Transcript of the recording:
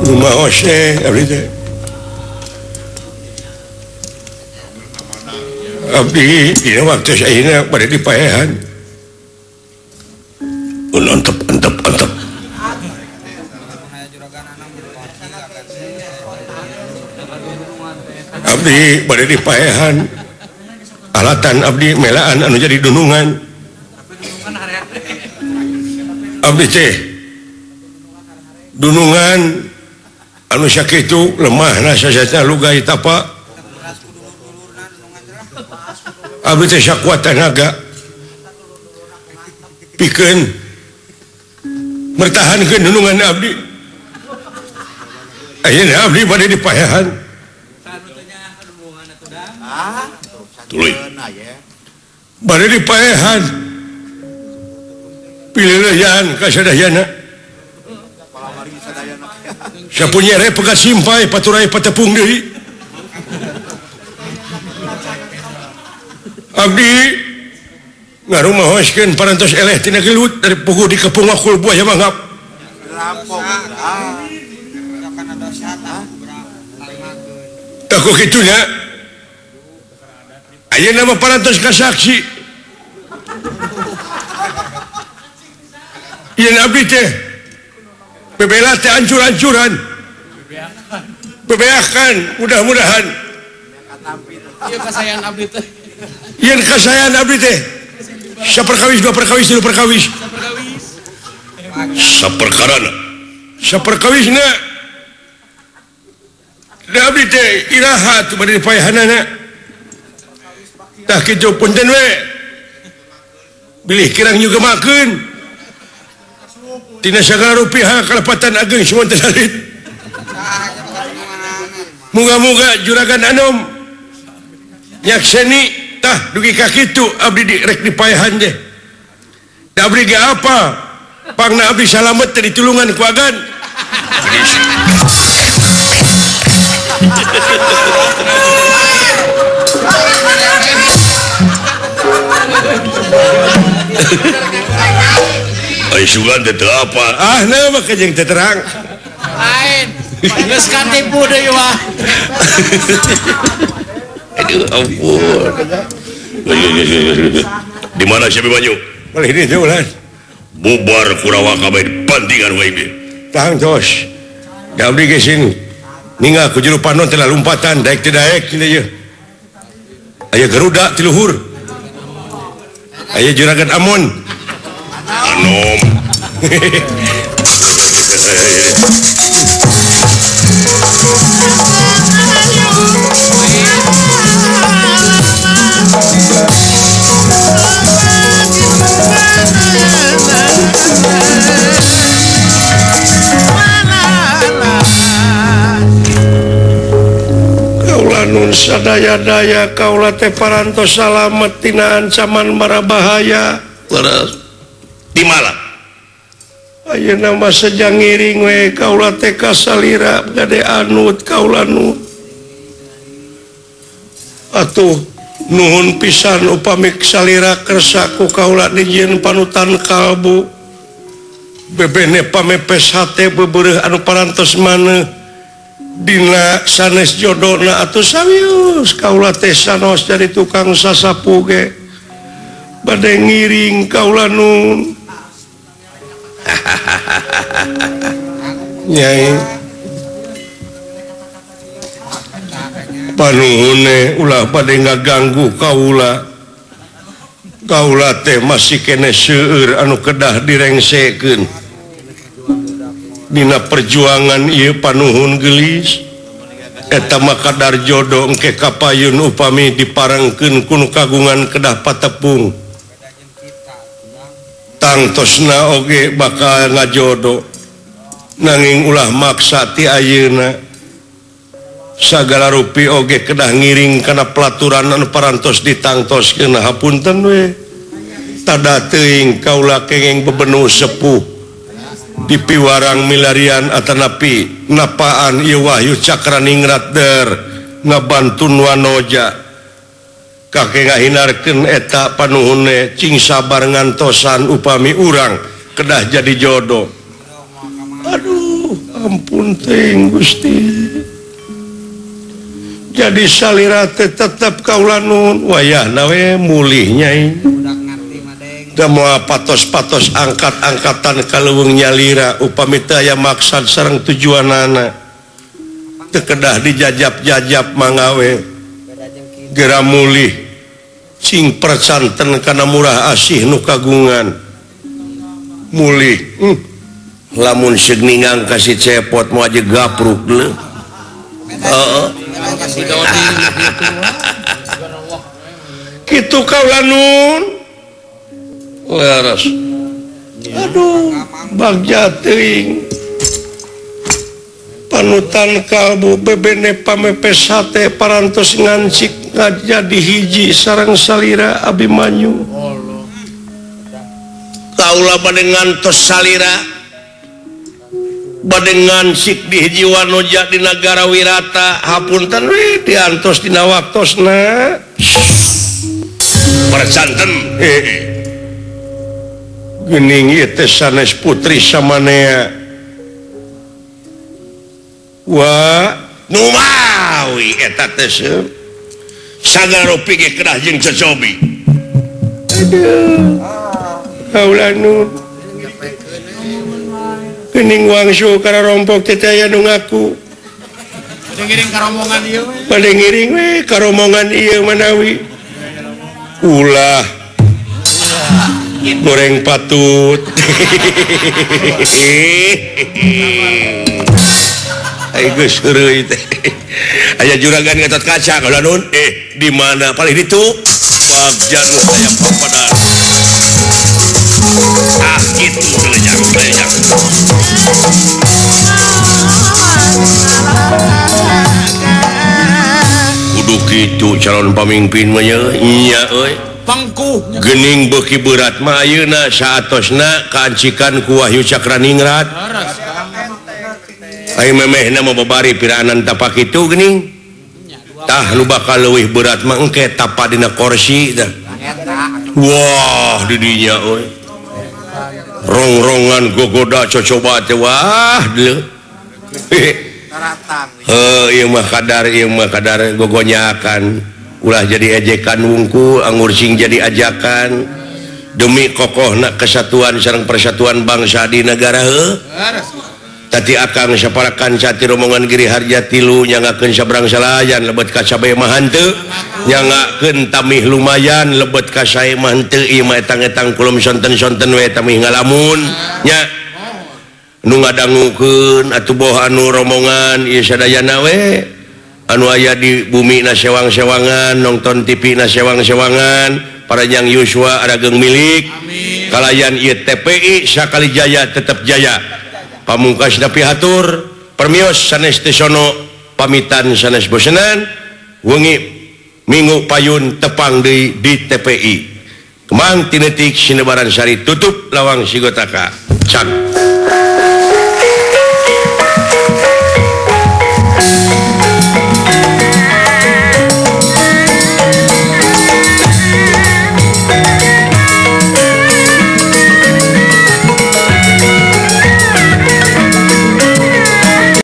Rumaos abdi teh. Abdi dina waktu ayeuna bade dipaehan. Antep antep antep. Abdi bade dipaehan. Alatan abdi melaan anu jadi dunungan. Abdi teh dunungan anu sakitu lemahna sasatna lugai tapa. Abdi teh sakuat tenaga pikeun mertahankeun dunungan abdi. Ayeuna abdi bade dipaehan. Tuluy. Bade dipaehan. Pileuleyan ka sadayana. Sapunyere pegat simpai paturai patepung deui. Abdi ngarumaoskeun parantos eleh tina gelut dari puguh dikepung wakul buaya mangap. Tah ku kitu nya. Ayeuna mah parantos ka saksi. Yen abdi teh bebela teh ancur-ancuran. Bebeakan mudah-mudahan. Ieu kasayan abdi teh. Yen kasayan abdi teh. Saperkawis, dua perkawis, tilu perkawis. Saperkarana. Saperkawisna. Da abdi teh iraha teu bade dipaehanana. Tah kitu punten we. Bilih kirang nyugemakeun. Tina sagala rupiah kalepatan ageng sumanten alit. Muga-muga juragan anom nyakseni tah dugi ka kitu abdi direk dipaehan teh. Da abdi ge apa? Pangna abdi salamet teh ditulungan ku agan. Ai sugan teh teu apa? Ah, na mah kajeng teu terang. Lain. Geus katipu deui mah. Aduh, ampun. Di mana si Abimanyu? Boleh ini teh ulah. Bubar Kurawa kabeh pantingan wae ieu. Tang tos. Da abdi ge sing ninggal ku juru panon teh lompatan daek teu daek cenah ieu. Aya Garuda ti luhur. Aya Juragan Amon. Anom. Kaula nun sadaya-daya kaula teh parantos salamet tina ancaman mara bahaya. Leres. Di malam ayeuna mah sejang ngiring we kaula teh kasalira gade anut kaula nu atuh nuhun pisan upami salira kersa ku kaula dijieun panutan kalbu bebene pamepes hate bebereuh anu parantos maneuh dina sanes jodona atuh sawius kaula teh sanos jadi tukang sasapu ge bade ngiring kaula nun. Nyai panuhune ulah bade ngaganggu kaula. Kaula teh masih kene seueur anu kedah direngsekeun dina perjuangan ieu panuhun geulis. Eta mah kadar jodoh engke kapayun upami diparengkeun ku nu kagungan kedah patepung. Tangtosna oge bakal ngajodoh nanging ulah maksa ti ayeuna sagala rupi oge kedah ngiring kana pelaturan anu parantos ditangtoskeun. Hapunten we tada teuing kaula kenging bebenu sepuh dipiwarang milarian atanapi napaan ieu wahyu cakraningrat der ngabantun wanoja kakek ngahinarkeun eta panuhune cing sabar ngantosan upami urang kedah jadi jodoh. Aduh ampun teuing Gusti. Jadi salira teh tetep kaula nun wayahna we mulih nyai. Da moal patos-patos angkat-angkatan ka leuweung nyalira upami teu aya maksad sareng tujuanana. Teu kedah dijajap-jajap mangawe. Gera mulih cing percanten kana murah asih nu kagungan. Mulih lamun seug ningang ka si Cepot moal aja gapruk leuh. Heeh. Kitu kaula nun. Leres. Aduh, bagja teuing. Panutan kalbu bebene pamepes hate parantos ngancik ngajadi hiji sareng salira Abimanyu. Kaula bade ngantos salira bade ngancik di hiji wanoja di nagara Wirata hapunten we diantos dina waktosna. Percanten geuning ieu teh sanes putri samanea. Wah, numawi eta teh sagala rupi ge kedah jeung cocobi. Aduh. Kaula nu geuning wangsu kararompok teh aya nu ngaku. Bade ngiring karomongan ieu we. Bade ngiring we karomongan ieu manawi. Ulah goreng patut. Ai geus heureuy teh. Aya juragan Gatot Kaca kaula nun. Di mana paling ditu? Bagja nu aya papadar. Ah kitu lejang lejang. Kudu kitu calon pamimpin mah nya euy. Pangkuh geuning beuki berat mah ayeuna saatosna kaancikan ku Wahyu Cakraningrat. Ai memehna mah babari piraanan tapak kitu geuning. Tah nu bakal leuwih berat mah engke tapa dina kursi tah. Wah di dinya euy. Rongrongan gogoda cocoba teh wah deuleu. Heuh ieu mah kadar gogonyakan. Ulah jadi ejekan wungkul anggur sing jadi ajakan demi kokohna kesatuan sareng persatuan bangsa di negara heuh. Tadi akang saparakan cati rombongan Giri Harja tilu nyangakeun sabrang salayan lebet ka sabae mah henteu nyangakeun tamih lumayan lebet ka sae mah henteu ieu mah etang-etang kulum sonten-sonten we tamih ngalamun nya nu ngadangukeun atuh boh anu rombongan ieu sadayana we anu aya di bumi na sewang-sewangan nonton TV na sewang-sewangan paranjang yuswa arageung milik kalayan ieu TPI sakali jaya tetep jaya. Pamungkas napi hatur permios sanes tesono pamitan sanes bosenan wengi minggu payun tepang deui di TPI Kemang tinetik sinebaran sari tutup lawang sigotaka cak.